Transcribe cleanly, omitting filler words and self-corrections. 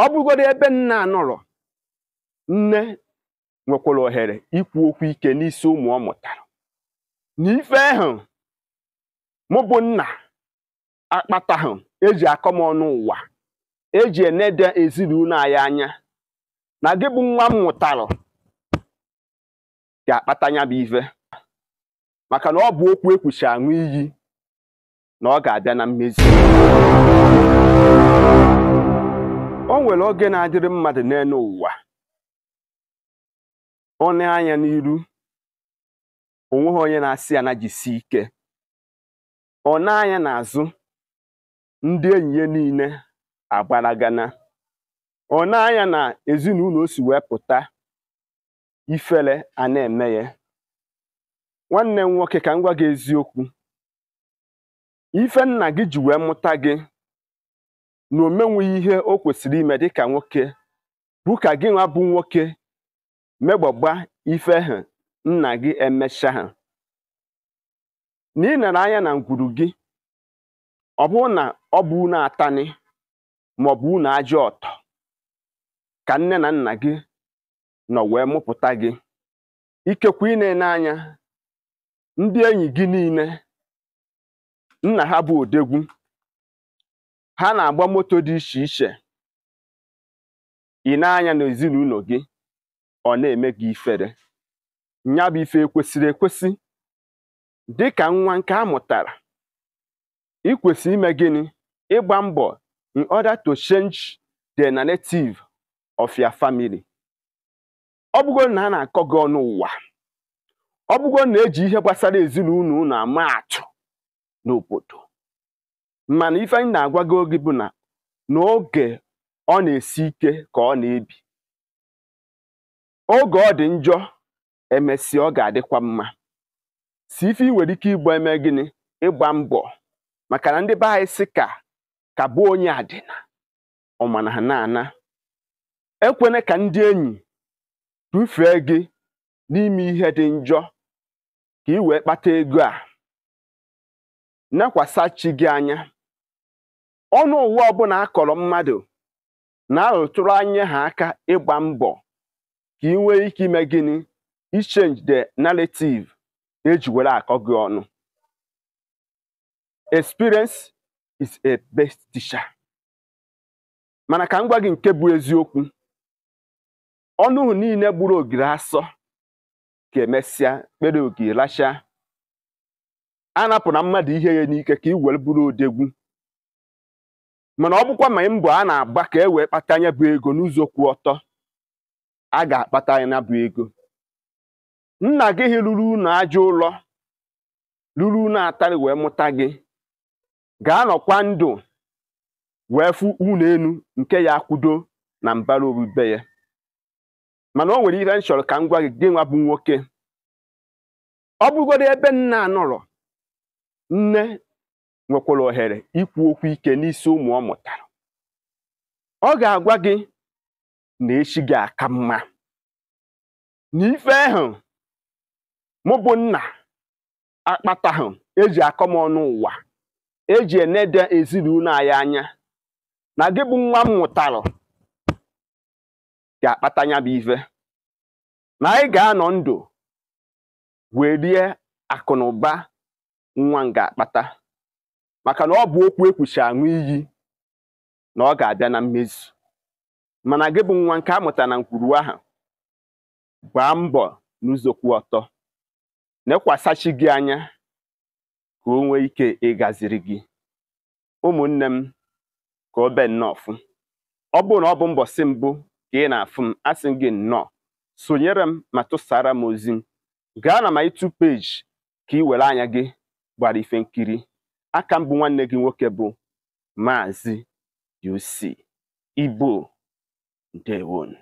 Ọ bụgodu ebe nna anọrọ, nne nwekwara ohere ikwu okwu ike n'isi ụmụ ọ mụtara. Na ife ahụ mụ bụ nna akpatahụ eji akọ m ọnụ ụwa, eji enede ezinụlọ anyị anya, na gị bụ nwa m mụtara ga-akpata ya bụ ife. Maka na ọ bụ okwu ekwuchi aṅụ iyi na ọ ga-abịa na mmezu. O nwere oge na-adịrị mmadụ n'elu ụwa, ọ na-anya n'iru, onweghị onye na-asị ya na jisi ike. Ọ na-anya n'azụ, ndị enyi ya niile agbalagana. Ọ na-anya na ezinụlọ o si wee pụta, ifere a na-eme ya. Nwanne m nwoke, ka m gwa gị eziokwu, ife nna gị ji wee mụta gị na o menweghị ihe o kwesịrị ime dịka nwoke bụ ka gị nwa bụ nwoke megbagba ife ha nna gị emecha ha. Na ị nara anya na ngwuru gị, ọ bụrụ na ọ bụ unu atani ma ọ bụ unu aja ọtọ ka nne na nna gị nọ wee mụpụta gị, ikekwe ị na-ene anya ndị enyi gị niile nna ha bụ odegwu, ha na-agba moto dị iche iche, ị na-anya n'ezinụlọ gị ọ na-eme gị ifere. Nya bụ ife ekwesịrị ekwesị. Dịka nwa nke a mụtara, ị kwesịrị ime gịnị? Ịgba mbọ in order to change the narrative of your family. Ọ bụgo na a na-akọ gị ọnụ ụwa, ọ bụgo na eji ihe gbasara ezinụlọ unu ama atụ n'obodo, mana ife anyị na-agwa gị oge bụ na n'oge ọ na-esi ike ka ọ na-ebi, oge ọ dị njọ emesịa ọ ga-adịkwa mma. Si ife ị nwere ike ịgba eme gịnị? Ịgba mbọ. Maka na ndị be anyị sị ka bụ onye adịna ọmana ha na-ana. Ekwene ka ndị enyi dufee gị n'ime ihe dị njọ ka ị wee kpata ego a. Nekwasa chi gị anya. Ọnụ ụwa ọbụla akọrọ mmadụ na-arụtụrụ anya ha aka ịgba mbọ ka ị nwee ike ime gịnị? I-change the narrative eji were akọ gị ọnụ. Experience is a best teacher. Mana ka m gwa gị nke bụ eziokwu, ọnụ niile gburu ogiri asọ ka emesịa kpere ogiri lachaa. A napụna mmadụ ihe ya n'ike ka ị were bụrụ odegwu, mana ọ bụkwa ma mbọ a na-agba ka e wee kpata anya bụ ego n'ụzọ kwụ ọtọ, a ga-akpata anya bụ ego. Nna gị ruru unu aja ụlọ, ruru unu atarị wee mụta gị, ga-anọkwa ndụ wee fụ unu enu nke ya akwudo na mbara obube ya. Mana o nwere ihe m chọrọ ka m gwa gị, gị nwa bụ nwoke, ọ bụgodu ebe nna anọrọ, nne nwekwara ohere ikwu okwu ike n'isi ụmụ ọ mụtara. Ọ ga-agwa gị na echi ga-aka mma, na ife ahụ mụ bụ nna akpatahụ eji akọ m ọnụ ụwa, eji enede ezinụlọ anyị anya, na gị bụ nwa m mụtara ga-akpata ya bụ ife, na anyị ga-anọ ndụ wee rie akụ na ụba nwa m ga-akpata. Maka na ọ bụ okwu ekwuchi aṅụ iyi na ọ ga-abịa na mmezu. Mana gị bụ nwa nke a mụtara na nkwuru ahụ, gbaa mbọ n'ụzọ kwụ ọtọ, nekwasa chi gị anya ka o nwee ike ịgaziri gị. Ụmụnne m, ka o bee nnọọ fụ. Ọ bụrụ na ọ bụ mbọsị mbụ ka ị na-afụ m, asị m gị nnọọ, sonyere m ma tụsara m ozi m. Gaa na my YouTube page ka ị were anya gị gbara ife nkiri. Aka m bụ nwanne gị nwoke bụ Maazị UC Igbo. Ndewonu.